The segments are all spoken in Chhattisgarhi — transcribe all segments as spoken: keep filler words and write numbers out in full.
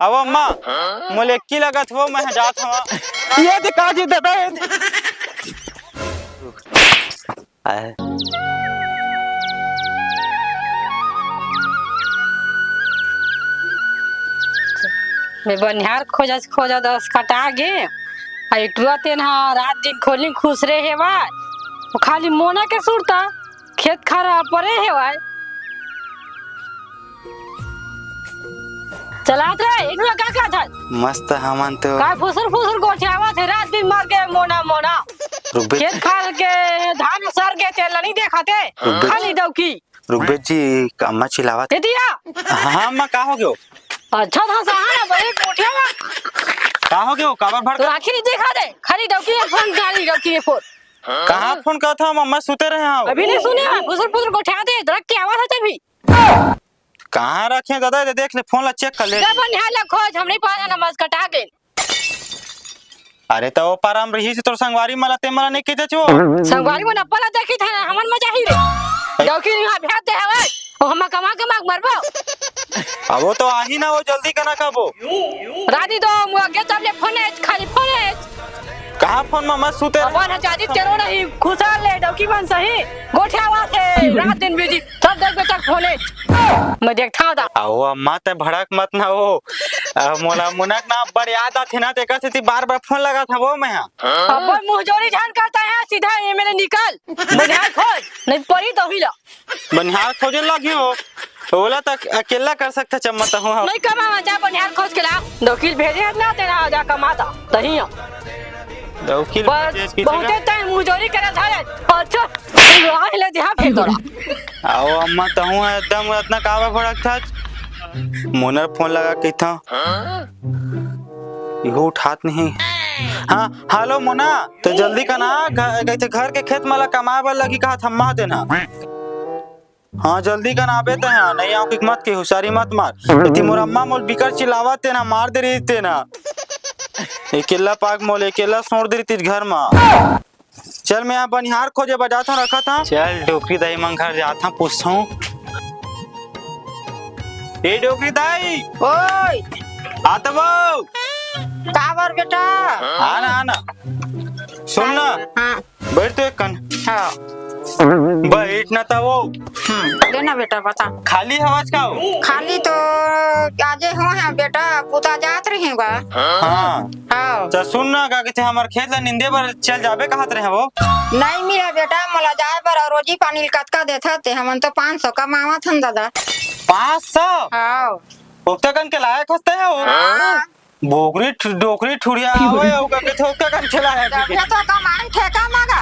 अब अम्मा, मोला एक्की लगत हवय, मैं जात हवं। ये दे का जी दादा, ये दे। आय। मैं बनिहार खोजत खोजत असकटा गे। आ इटुआ तेन ह रात दिन खोली खुसरे हेवय। वो खाली मोना के सुरता खेत खार परे हेवय। चलात रे, इनमें का का था? मस्त हमन तो। का फुसुर फुसुर गोठियावत हे, रात दिन मर गे मोना मोना। रुक बे। खेत खार के धान सर गे, तेला नहीं देखत हे। रुक बे। खाली डौकी। रुक बे जी, अम्मा चिल्लावत। दे दिया। हाँ, अम्मा, का हो गयो? अच्छा था सहा ना, बड़े गोठियावा। का हो गयो? काबर भड़क- तो आखिर नहीं देखा दे, खाली डौकी के फोन, खाली डौकी के फोन। कहाँ फोन करत हव, अम्मा सुते रहे हव। अभी नहीं सुने, फुसुर फुसुर गोठियावत हे, रख के आवाज है तभी। कहाँ रखे दादा? ये देख ले, फोन ला चेक कर ले। जा बनिहार ला खोज, हमरे पास है ना, मस कटा गेल। अरे त ओ पारा म रहिस तोर संगवारी मन ला, ते मन ला नइ कहिथे छो। संगवारी मन अब्बा ला देखिथे ना, हमन मजा ही रे। डौकी यहाँ भेज दे हवे, ओ हम कमा कमा के मरबो। अब वो तो आही ना, वो जल्दी कना कबो। रानी दो मुआ के तब ले फोन है, खाली फोन है। कहाँ फोन म मत सुते रहे। अपन ह जादी तेरो नहीं, खुशहाल ले, डौकी मन सही। गोठियावत हे, रात दिन बिजी, तब देख बेटा फोने। मैं देखता हूँ दा। आओ अम्मा, ते भड़क मत ना हो। आ, मोला मुनक ना अब्बड़ याद आथे ना, तेकर सेती बार-बार फोन लगात हवो मैं हा। अब्बड़ मुंहजोरी झन करता है, सीधा ये मेरे निकल। बनिहार खोज, नहीं परी तो ही ला। बनिहार खोजे लागी हो, ओला तक अकेला कर सकता चम्मा तहूँ हम। नहीं कमावा, जा बनिहार खोज के ला। डौकी ल भेजे हस ना, तेरा जा कमाता, तही हो। डौकी ल बस, भेजे के बहुते जगह। टाइम मुंहजोरी करे धरे। अच्छा, राह ले दिहा फेर तोरा। आओ अम्मा, तहूँ एकदम अतना काबर भड़कथस? मोनर फोन लगा के था। इहू उठात नहीं। हाँ, हेलो मोना, तो जल्दी कना, घ-, कहिथे घर के खेत म ला कमाए बर लगी कहा थम्मा तेन हा। हाँ, जल्दी कना आबे ते हा, नहीं आओ कि मत के हुसारी मत मार। एती मोर अम्मा मोल बिकट चिल्लावत तेन हा, मार दे रही तेन हा। अकेला पाक मोल, अकेला सोड़ दे रही घर म। चल, मैं यहाँ बनिहार खोजे बर जात हूँ, रखत हूँ। चल, डोकरी दाई मन घर जात हूँ, पूछत हूँ। ए डोकरी दाई। ओए। आ तो वो। काबर बेटा? आ ना, आ ना। सुन ना। हाँ। बैठ तो एक कन। हाँ। बैठ ना तो वो। हम्म, ले ना बेटा, बता। खाली हवस का हो? खाली तो आजे हो है बेटा, पुता जात रही होगा। हाँ। हाँ। त सुन ना, का कहिथे, हमर खेत ला निंदे बर चल जाबे कहत रहे वो। नहीं मिला बेटा, मोला जाए बर, अउ रोजी पानी ल कतका देथस ते? हमन तो पाँच सौ कमावत हन दादा। पाँच सौ? हाँ। ओतका कन के लायक हस ते हो? हाँ। बोकरी ठु-, डोकरी ठुड़िया आवे, अउ का कहिथे, ओतका कन के लायक हस। तभे तो कमाए ठेका मांगा।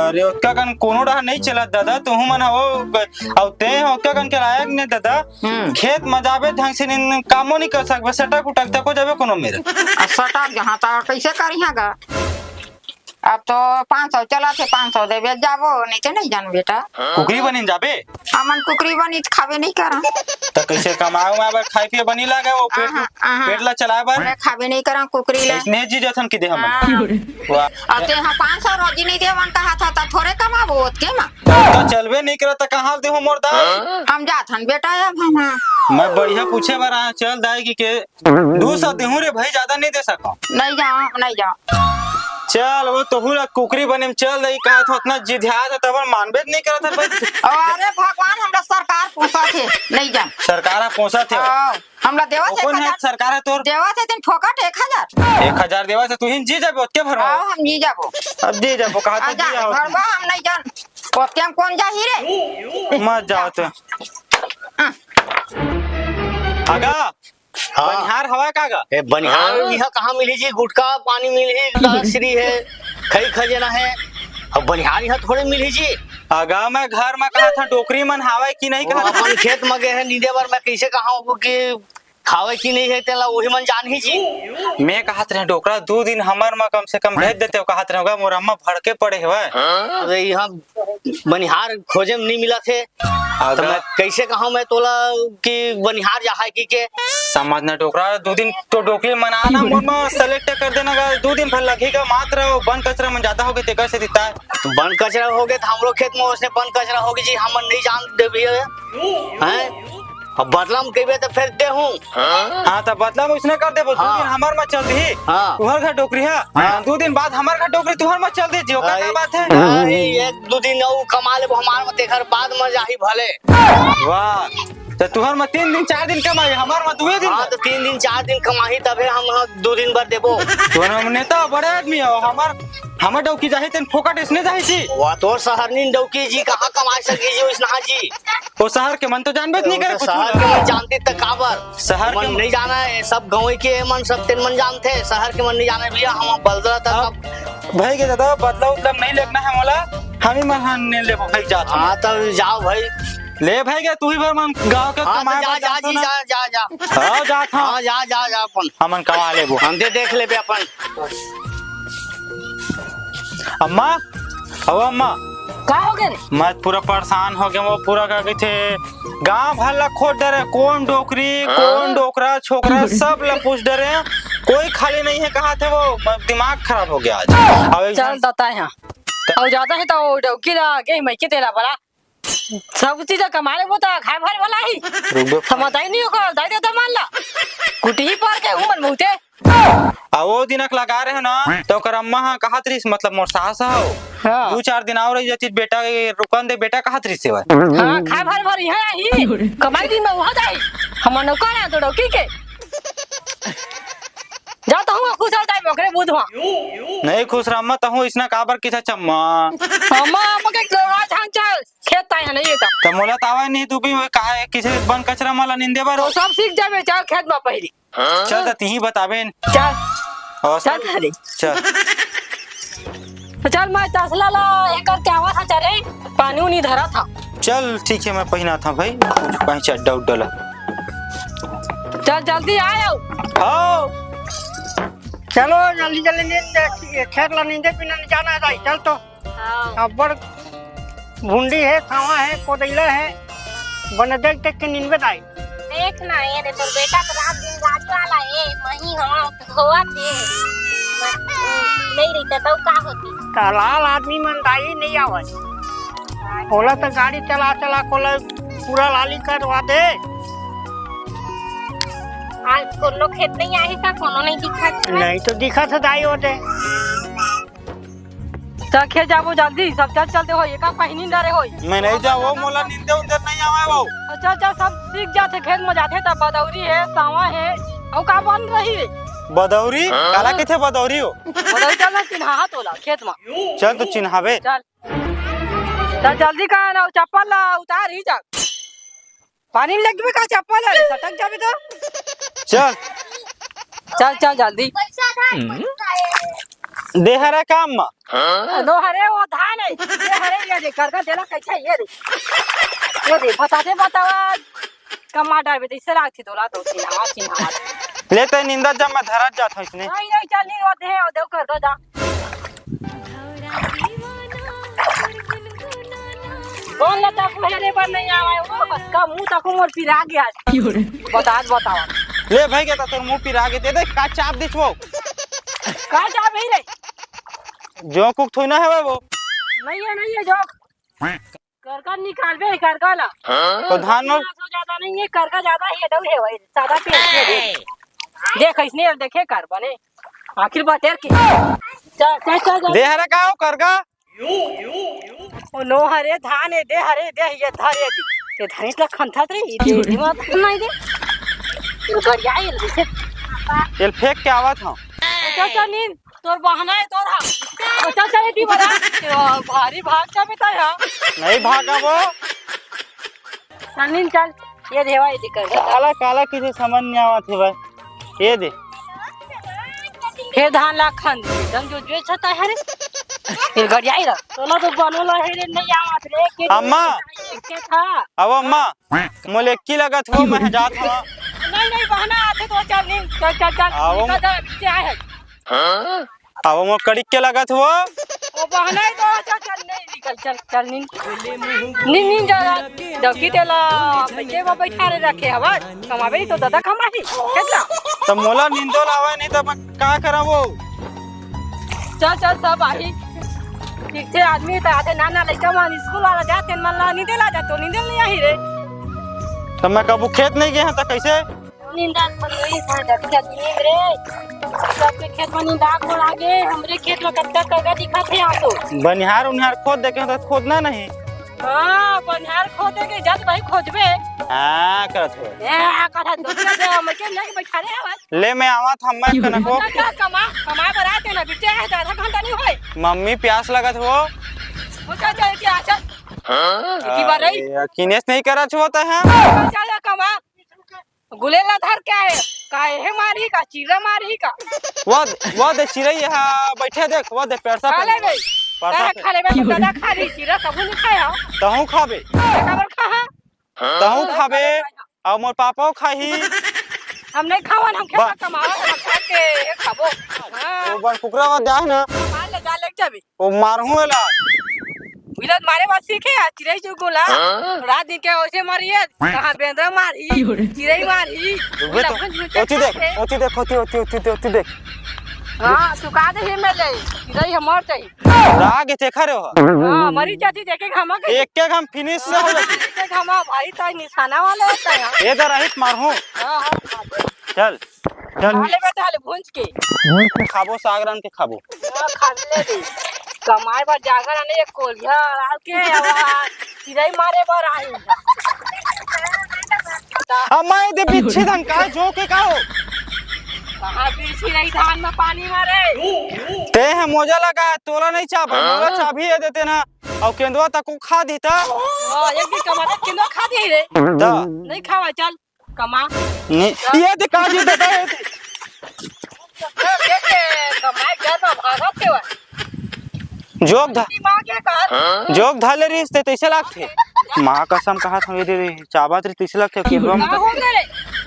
अरे, ओतका कन कोनो डहर नहीं चलत दादा, तुहू मन हो, अउ ते हो ओतका कन के लायक नहीं दादा। हम्म। खेत म जाबे ढंग से निन कामो नहीं कर सकबे, सटक उटक तको जाबे कोनो मेर। आ सटक जहाँ तक कैसे करिहा गा? अब तो पाँच सौ चलत हे, पाँच सौ देबे जाबो, नहीं तो नहीं जान बेटा। कुकरी बनिन जाबे? हमन कुकरी बनी त खाबे नहीं करन। त कैसे कमाए उमाए बर खाए पिए बनी लागे वो पेट, आहा, आहा। पेट ला चलाए बर? मैं खाबे नहीं करन कुकरी ला। इसने जी जथन की दे हमन। हाँ। वाह। अब ते यहाँ पाँच सौ रोजी नहीं देवन कहा था, त थोड़े कमाबो ओतके मा। त चलबे नहीं करत त कहाँ देहूं मोर दाई? हम जात हन बेटा, अब हम। मैं बढ़िया पूछे बर आया, चल दाई की के दू सौ देहूं रे भाई, ज्यादा नहीं दे सकंव। नहीं जाओ, नहीं जाओ। चल, वो तोहू ला कुकरी बने में चल दाई, कहा था उतना जिधिया था, तब मानबे नहीं करत है भाई। अरे भगवान, हमरा सरकार पोसत हे, नहीं जाओ। सरकार ह पोसत हे। हाँ, हमरा देवत हे वो कौन है खजाना। सरकार है तोर? देवत हे तेन फोकट एक हजार। एक हजार देवत हे, तू ही जी जाबे ओतके भर में। आओ, हम जी जाबो। अब जी जाबो, कहा आ तो जा, जी आओ। भरबा हम नहीं जान। ओतके हम कौन जाही रे? मत जाओ तो। हाँ। आगा, हाँ। बनिहार हवा का गा? ए, बनिहार हाँ। इहाँ कहाँ मिलही जी? गुटखा पानी मिलही, दादा श्री हे, खई खजेना हे। अब बनिहार इहाँ थोड़े मिलही जी। अगा, मैं घर में कहा था, डोकरी मन हावय कि नहीं वो कहा था? अपन खेत में गए हैं नींदे बर, मैं कैसे कहा हूँ कि खावे कि नहीं है, तेला वही मन जानही जी। मैं कहत रहे, डोकरा दू दिन हमर में कम से कम भेज देते हो, कहत रहे, मोर अम्मा भड़के पड़े हवय। अरे, यहाँ बनिहार खोजे में नहीं मिलत हे। अगर तो मैं कैसे कहूँ मैं तोला कि बनिहार जाहय कि के? समझ ना डोकरा, दू दिन तो डोकरी मना ना, मोर मा select कर देना गा, दू दिन भर लगही गा, मात्र वो बन कचरा मन ज्यादा हो गए तेकर से दिता है। बन कचरा हो गए तो हमरो खेत में उसने बन कचरा हो गई जी, हमन नहीं जान देबे हैं। अब बदला म कहिबे त फेर देहूं। हाँ, त बदला म उसने कर देबो। दू हाँ। दिन हमर म चल दिही, हाँ। तुहर घर डोकरी हे। हाँ। दू दिन बाद हमर घर डोकरी तुहर म चल दिही जी, ओकर का बात हे? नहीं, एक दू दिन अउ कमा लेबो हमर म, तेखर बाद म जाही भले। वाह, त तुहर म तीन दिन, चार दिन कमाही, हमर म दुए दिन हाँ, भर। त तीन दिन, चार दिन कमाही, तभे हम ह दू दिन बर देबो। तुहर म नेता बड़े आदमी हो, हमर, हमर डौकी जाही तेन फोकट इसने जाही जी। वाह, तोर सहर नीन डौकी जी, कहाँ कमा सकी जी, उसना जी। ओ सहर के मन तो जानबे नहीं करे कुछ। सहर के मन जानती त काबर? सहर के मन नहीं जाना हे, सब गाँव के मन, सब तेन मन जानथे। सहर के मन नहीं जाना हे भैया, हम बदला तक अब भाई के दादा, बदला उदला नहीं लेना हे मोला, हम ही मन हा नहीं लेबो भाई, जात हन। हाँ, तब जाओ भाई। ले भाई के तू ही भर मन गाँव के हाँ, कमाए जा, बर जा जात जी, हन। जा, जा, जा। हाँ, जात हन। हाँ, जा, जा, जा अपन। हमन कमा लेबो। हम दे देख लेबे अपन। अम्मा, ओ अम्मा। का हो गे रे? मैं पूरा परेशान हो गेंव, वो पूरा का कहिथे, गांव भर ला खोज डरे, कोन डोकरी, कोन डोकरा, छोकरा, सब ला पूछ डरे, कोई खाली नहीं हे, कहाथे वो, मैं दिमाग खराब हो गे आज। अब एक चल, झन बताए हाँ। अउ जादा हे त वो डौकी ला, गे मइके तेला बला। सब चीज कमाए वो त खाए भर वाला ही। रुक बे। समझ आई नहीं ओकर, दाई दे दमान ला। कुटी ही पर के हूँ मन मुहते। आ वो दिनक लगा रहे ना, त ओकर अम्मा हा कहत रहिस, मतलब मोर सास हो। हाँ। दू चार दिन अउ रहि जातिस बेटा, रुकन दे बेटा कहत रहिस हे। हाँ, खाए भर भर इहाँ आही। कमाई दिन में उहाँ जाही। हमर नौकर हे तो डौकी के। जा तहूँ खुश हो जाए, मोकरे बुधवा। नहीं खुश रह, अम्मा तहूँ इसना काबर किथे चम्मा। अम्मा, अम्मा के लोहा झांग चल, खेत ताई हे नहीं ये त। त मोला तावा नहीं, तू भी काहे किसे बन कचरा मला निंदे बर। तो सब सीख जाबे, चल खेत में पहिली। चल, त तिही बताबे न। चल। और चल, हरे। चल। त चल, मैं तसला ला एकर के आवा था, चले, पानी उनी धरा था। चल, ठीक हे, मैं पहिना था भाई, कुछ कहीं चड्डा उड्डा ला। चल, जल्दी आयो। हाँ। चलो, जल्दी, जल्दी नींद, खेत ला नींदे बिना नहीं जाना हे दाई, चल तो। हाँ। अब्बड़ भुंडी हे, खावा हे, कोदैला हे, बने देख देख के निंदबे दाई। देख ना, ये रे, तोर बेटा तो रात दिन गाड़ी वाला हे, मही हाँ, धोवत हे। नहीं रहिते तो का होती? त लाल आदमी मन दाई नहीं आवत। ओला तो गाड़ी चला चला कोला पूरा लाली करवा दे। आज कोनो खेत नहीं आही का, कोनो नहीं दिखत हे। नहीं तो दिखत हे दाई होते। त खेत जाबो जल्दी, सब चल चलते हो, एका पहिनी डरे हो। मैं नहीं जाओ, मोला निंदे उंदे नहीं आवे वो। चल चल, सब सीख जाथे, खेत में जाथे त बदौरी हे, सावा हे, अउ का बन रही रे? बदौरी? हाँ। काला किथे बदौरी हो? बदौरी चल ना, चिन्हा तोला खेत में। चल तू चिन्हावे। चल। चल जल्दी कर, अउ चप्पल ला उतार ही जा। पानी में लगबे का चप्पल है, सटक जाबे तो। चल। चल, चल, जल्दी। देहरा काम मा। नो हरे, वो धान है। ये हरे, ये दे, करगा देला कैसे, ये दे। ये दे, बता दे, बतावा। कमा डालबे, तो इससे लागती तोला तो, चिन्हावा, चिन्हावा। ले तो निंदा जब मैं धरत जात हूँ इसने। नहीं, नहीं, चल, नहीं, वो दे, वो दे, करगा जा। कौन ला तक हेरे बर नहीं आवे, वो बस का मुंह तक मोर पिरा गया। बता, बतावा। ले भाई, के तोर मुंह पिरा गे, दे दे, का चाप दिस वो। का चाप ही रे? जो कुक थोड़ी ना है वो। नहीं है, नहीं है, जो। करका निकालबे, करका ला। तो धान में तो ज्यादा नहीं है, करका ज्यादा है, दऊ है भाई, सादा पे है, देख। देख, इसने देखे कर बने। आखिर बतेर के। चल, चल, चल, चल। दे हरे का हो, करका? ओ नो हरे धान है, दे हरे, दे, ये धरे दी। ये धरे ला खंथत रे, ये दे, दिमाग नहीं दे। ये बढ़िया है, ये। ये फेंक के आवत हूँ। चल, चल, नींद। तोर बहना है, तोर हा। अच्छा, चल, एती बड़ा। भारी भाग जाबे तैं हा। नहीं भागा वो। चल, नींद, चल। ये देवा, ये दिक्कत है। काला, काला किसे समझ नहीं आवत हे भाई। ये दे। फिर धान ला खान दे। दम जो जो छता है रे। फिर गरियाई रह। तोला तो बनो ला है रे, नहीं आवत रे। के अम्मा। के था। अब अम्मा। मोला एक्की लगत हो, मैं जात हूँ। नहीं, नहीं, बहना आथे तो चल, नहीं, चल, चल, चल, आओ। निकल जा, पीछे आए हैं। आओ, मोर कड़िक के लगत हो। ओ बहना है तो चल, चल, नहीं, निकल, चल, चल, नहीं। नहीं, नहीं, जा, जा। डौकी तेला, बइठे में बैठा रे रखे हवा, कमाबे तो दादा कमाही, कितना? तो मोला निंदो लावे नहीं तो मैं का करा वो? चल, चल, सब आही। ठीक थे आदमी त आथे, नाना लइका मन स्कूल वाला जाथे, मन ला नींदे ला जातो, नींदे नहीं आही रे। त मैं कभू खेत नहीं गए हंव त कइसे? निंदा कोई था, जल्दी जल्दी नींद रे। सबके खेत में निंदा कोड़ा गे, हमरे खेत में कब तक कगा दिखत हे यहाँ तो। बनिहार उनिहार खोद देखे त खोदना नहीं। हाँ, बनिहार खोदे के जब वही खोजबे। हाँ, करत हो। ए, करत हो, दे, दे, मैं के लेके बैठा रे आवाज। ले, मैं आवत हंव, मैं कनक हो। जा, जा, कमा, कमा बर आते ना, बिटिया है, आधा घंटा नहीं होए। मम्मी, प्यास लगत हो। वो चल, चल, चल, चल। हाँ? इतनी बार रही। अरे, किनेस नहीं करत हो त है। चल, चल, चल, कमा। गुलेला धर के आए। का हे मारही का, चिरा मारही का? वो, वो दे चिरई हा, बैठे देख, वो दे पेरसा खा पे। ले बे। परसा पे। खा ले बे, दादा खा ली, चिरा कबू नहीं खाया। तहूँ खाबे। काबर खा? तहूँ खाबे, अउ मोर पापाओ खाही। हम नहीं खावन, हम खेत बा- में कमावन, हम खा के ये खाबो। हाँ। वो बन कुकरा वा दे ना। मार ले, जा ले जाबे। वो मारहूँ एला। मिलत मारे बात सीखे, आज चिरई चुगुला। हाँ? रात दिन के ओसे मारिए, कहाँ बेंदरा मारही, चिरई मारही। रुक बे तो। ओती देख, ओती देख, ओती, ओती, ओती, ओती देख। हाँ, तू का दे ही में ले, चिरई हमर चाहिए। राग हे तेखर हो। हाँ, मरी जाती देखे घामा के। एक के घाम finish से हो जाती। एक के घामा भाई ताई निशाना वाले होता है। ये तो रहित मारहूँ। हाँ, हाँ, हाँ। चल, चल। खा ले बेटा, ले भूंज के। भूंज के खाबो, साग रांध के खाबो। हाँ, खा ले दे। कमाए बर जागर आने ये कोलिया आल के आवाज, चिरई मारे बर आई। अम्मा, ये दे बिच्छी धन का, जो के का हो? कहाँ बिच्छी रही धान में पानी मारे? ते है मोजा लगा, तोला नहीं चाबे, मोला चाबी ये देते ना, अउ केंदवा तक को खा दी ता। हाँ, एक दिन कमाता केंदवा खा दी रे। ता। नहीं खावा, चल, कमा। नहीं, ये दे का जी देता है। देख के कमाए जाता भागत के वा। जोक ध-, दिमाग के का? जोक धर ले रहिस ते तइसे लागथे। माँ कसम कहत हंव, ये दे, दे, चाबत रहिस तइसे लागथे, केंदवा में का हो गए रे?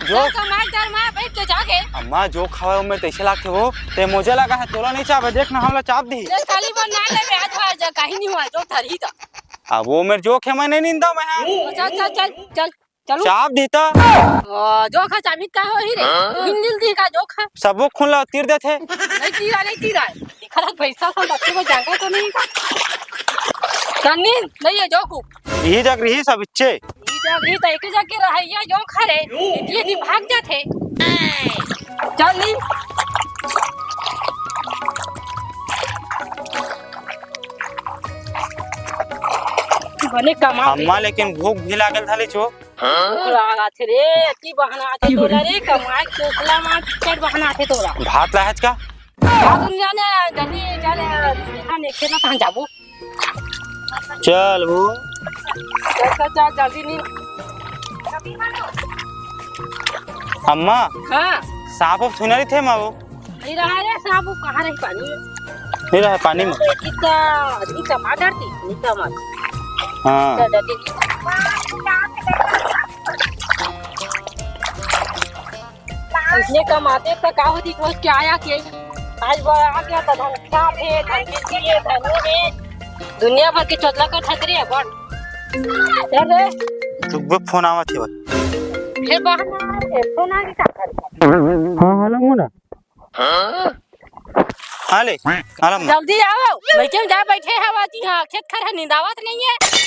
जो चल, कमाए डर में बैठ के जाके। अम्मा, जो खावे, वो मेर तइसे लागथे वो। ते मोजा लगा है, तोला नहीं चाबे, देख ना, हमला चाब दी। ले, काली बन ना ले, आज हर जा, कहीं नहीं हुआ, जो धरही था। अब वो मेर जोक हे, मैं नहीं निंदा मैं, हाँ। चल, चल, चल, चल। चलू। चाब दी ता। ओ, जोक हा चाबी का होही रे? हाँ? हिंदिल दी का जोक हा? सबो खून ला तीर देथे। नहीं तीरा, नहीं तीरा। दिखा रहा पैसा सब बच्चे को जागा तो नहीं का? कन्नी, नहीं है जोक। यही जग रही सब इच्छे। यही जग रही तो एक ही जग के रहा, ये जोक हा रे। ये दिन भाग जाथे। चल नी। बने कमा। अम्मा, लेकिन भूख भी लागल थाली छो। भूख लागथे रे, अति बहना आथे तोला रे, कमाए चोखला मा चट बहना आथे तोला। भात लाहेच का? भात उन जाने, जल्दी जाने, खाने खेत में कहाँ जाबो? चल वो। चल, चल, चल, जल्दी नहीं। अम्मा। हाँ। सांप उप सुनरी थे माँ वो। नहीं रहा रे सांप, वो कहाँ रही पानी में? नहीं रहा पानी में। तो इतना आदमी टमाटर थी, नहीं टमाटर। हाँ। चल, जल्दी। इसने कमाते तो का होती, वो क्या आया कि आज बड़ा आ गया तो धन सांप है, धन बिजली है, धनु है, दुनिया भर के चोदला का खतरे है बड़। चल रे। तो वो फोन आवा थे भाई। फिर बहाना है, फोन आ गया। हाँ, हेलो मोना। हाँ ले, आराम में। जल्दी आओ, मैं क्यों जा बैठे हवा जी, हाँ, खेत खर है, निंदावत नहीं है।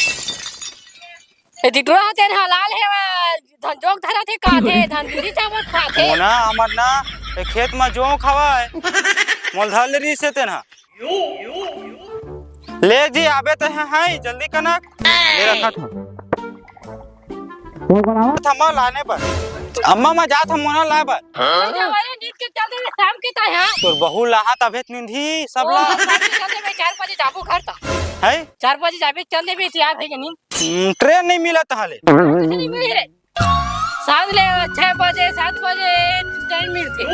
ए, टिटुरा तेन हलाल है, वा, धन जोक धरा थे, का थे, धन दूरी चावल खा थे। मोना, हमर ना, ए, खेत में जोक हवा है, मोल धर ले रही से तेन हा। ले जी, आबे तो है, है, जल्दी कनक। ले रखा था। वो बनावा। अम्मा लाने बर। अम्मा, मैं जात हंव मोना लाए बर। हाँ? अरे, हमारे नींद के चल देवे, शाम के ताय, हाँ? तोर बहू लाहा तभे त नींद ही सब ओ, ला। शाम के चल देवे, चार बजे जाबो घर ता। हैं? चार बजे जाबे, चल देवे, तैयार है कि नहीं? हम्म, ट्रेन नहीं मिला तहाले। ट्रेन नहीं मिली रे। सात ले, छह बजे, सात बजे ट्रेन मिलती।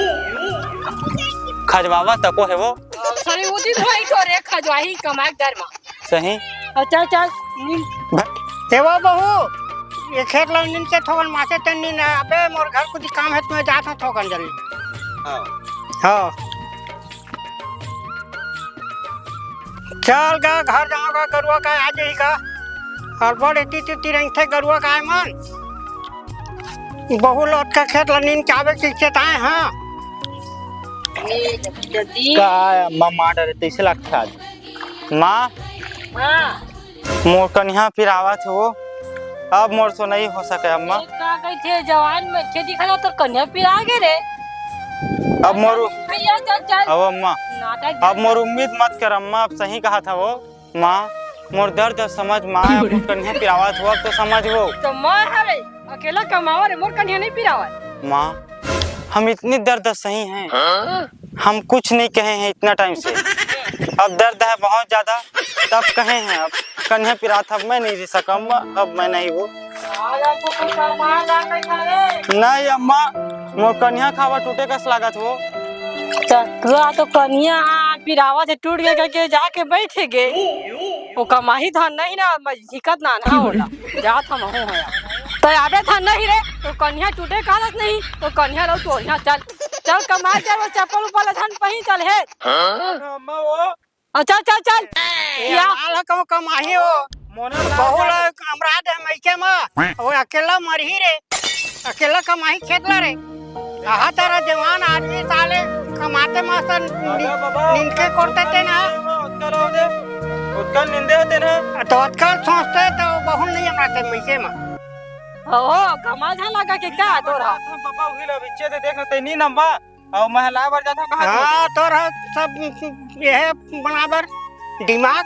खजवावा तको है वो। सॉरी, वो दिन वही तो रे, खजवाही कमाए दर मा। सही। और चल, चल, नींद। ए वो बहू, ये खेत ला नींद के थोकन माचे तन नींद है। अबे, मोर घर कुछ काम है, तुम्हें जात हूँ थोकन जल्दी। हाँ। हाँ। चल गा, घर जाओ गा, गरुआ का आ जाही का। और बड़ एती तेती रहिथे गरुआ का आए मन। बहू लोग का खेत ला नींद के आवे के चेताए, हाँ। ए, जल्दी। का आया, माँ, माँ डरे, तैसे लागथे आज। माँ। हाँ। मोर कनिहा फिर आवत हो। अब मोर से नहीं हो सके अम्मा। ए, का कहिथे, जवान में खेती खा तो कन्या पिरा गे रे। अब मोर भैया चल चल। अब अम्मा, नाटक अब मोर उम्मीद मत कर अम्मा, अब सही कहा था वो। माँ, मोर दर्द समझ माँ, मोर कन्या पिरावत हो, अब तो समझ वो। तो मैं हरे अकेला कमावा रे, मोर कन्या नहीं पिरावत। माँ, हम इतनी दर्द सही हैं, हम कुछ नहीं कहे हैं इतना टाइम से। अब दर्द है बहुत ज्यादा, तब कहे हैं, अब कन्या पिरात, अब मैं नहीं रह सकम, अब मैं नहीं वो। आज आपको कोई सामान ला के खा ले। नहीं अम्मा, मोर कन्या खावा टूटे कस लागत वो। चतुआ तो कन्या पिरावत हे, टूट गए करके जाके बैठ गे। वो कमाही धन नहीं ना, मैं झिकत ना ना होला। जात हम हो है। तो आबे धन नहीं रे, तो कन्या टूटे कहत नहीं, तो कन्या रहो तो यहाँ चल। चल कमाई चल, वो चप्पल ऊपर ले धन पही चल हे। अम्मा वो। आ, चल, चल, चल। ए, या। लाल ह कहूँ कमाही हो। मोने लाल बहु का ला हमरा दे मइके मा। वो अकेला मरही रे। अकेला कमाही खेत ला रे। कहा तारा जवान आदमी साले कमाते मस्त नि-, अरे बाबा, निनके करते ते ना। ओतका रहो दे। ओतका निंदे होते ना। तो ओतका सोचते तो बहु नहीं हमरा ते मइके मा। ओहो, कमा झा लगा के का तोरा? बाबा उही ला बिच्चे दे देखना ते नी नंबा। अउ मैं लाए बर जाथव कहाँ हाँ, तोर ह सब यह बना बर दिमाग।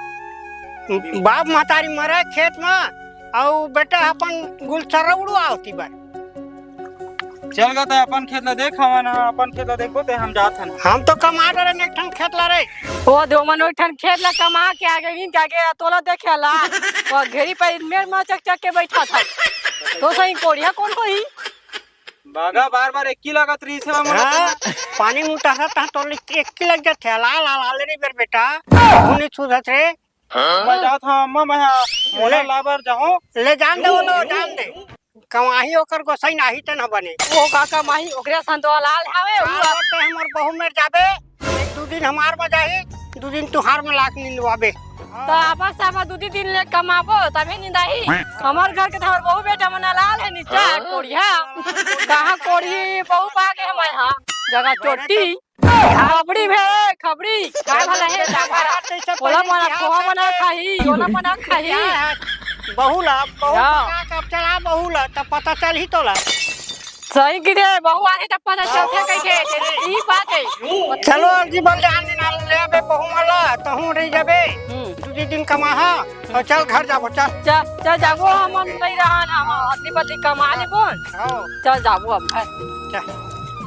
बाप महतारी मरे खेत में, अउ बेटा अपन गुलछर्रा उड़वावती बर। चल गा, तैं अपन खेत ला देख, हमन ह अपन खेत ला देखबो, तैं हम जात हन। हम तो कमा डरे एक ठन खेत ला रे। ओ दे, ओमन एक ठन खेत ला कमा के आ गइन, का के तोला देखे ला। वो घेरी पर मेड़ में चक चक के बैठा था। तो सही कोढ़िया कौन होही? बागा बार बार एक ही लागत रही से, हाँ, पानी मुतासा तहाँ तो एक ही लग जाथे, लाल, लाल, लाल रे बेर बेटा, मुनी छुदत रे। मैं जात हूँ अम्मा, मैं हाँ, मोला ले। लाबर जाहूँ। ले जान दे, ओला जान दे। कमाही ओकर गोसाई नाही ते न बने। ओ का कमाही, ओकरे सन तो लाल हावे, उ चार बार ते हमर बहू मेर जाबे, एक दू दिन हमार में जाही, दू दिन तुहार में लाख निंदवाबे। तो आपस से हम दू दिन ले कमाबो, तभी निंदाही। हमर घर के तो हमर बहू बेटा मन लाल है नीचा, कोढ़िया। कहाँ कोढ़ी बहू पा के हम यहाँ जगह चोटी। खबड़ी भे, खबड़ी। काय भला है, का भला? ओला मना, खोहा मना खाही, ओला मना खाही। बहू ला, बहू या। पका के अब चला बहू ला, तब पता चलही तोला। सही कहिथे, बहू आथे तब पता चलथे कहिथे, ई बात है। चलो, अब जी बल जान दिन आ ले अबे बहू वाला, तहूँ रही जाबे। हम्म। दू दिन कमाहा, और चल घर जाबो, चल। चल, चल जाबो, हम, हम नहीं रहा ना, हम अदली बदली कमा लेबो। हाँ। चल जाबो अब घर। चल।